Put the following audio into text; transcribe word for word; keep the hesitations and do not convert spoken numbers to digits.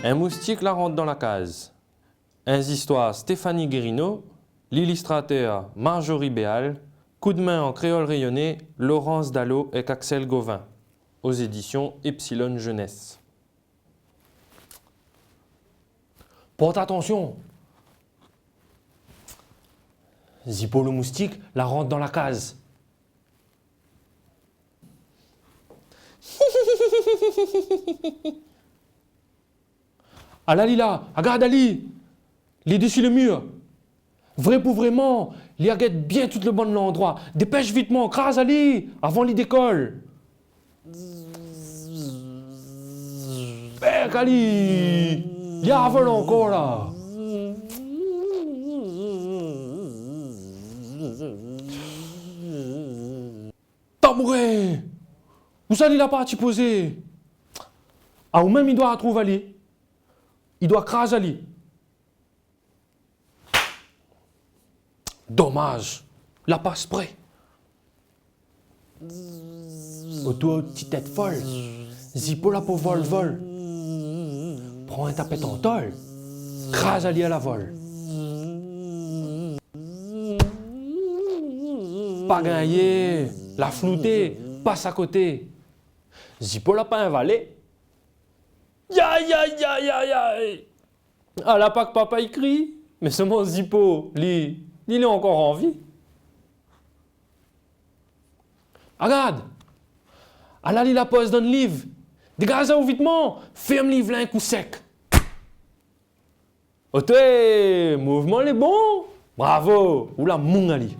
In moustik la rant dan la kaz. In zistwar Stéphanie Guérino, lilistratèr Marjorie Béal, koudmin an kréol rényoné, Laurence Dallot èk Axel Gauvin, aux éditions Epsilon Jeunesse. Port atansion. Zipo lo moustik la rant dan la kaz. Ala li la, agard ali. Li lé dési lo mir. Vré pou vréman, li la gèt bien tout lo bann landrwa. Dépèsh vitman, kraz ali, avan li dékol. Bèk ali, li avol ankor la. Tambourin! Ousa li la parti pozé? A, ou mèm i doi trouv ali. I doi kraz ali. Domaz, la pa èksprè. Otour ti tèt fol, Zipo la pou vol vol. Pran in tapèt an tol, kraz ali a la vol. Pa gingné, la flouté, pas akoté. Zipo la pa invalé. Ya, ya, ya, ya, ya. Ala pa k papa i kri, mé solman Zipo, li, li lé ankor an vi. Agard! Ala li la poz dan liv. Dégaz aou vitman, fèrm liv la in kou sèk. Oté, mouvman lé bon. Bravo, ou la moung ali.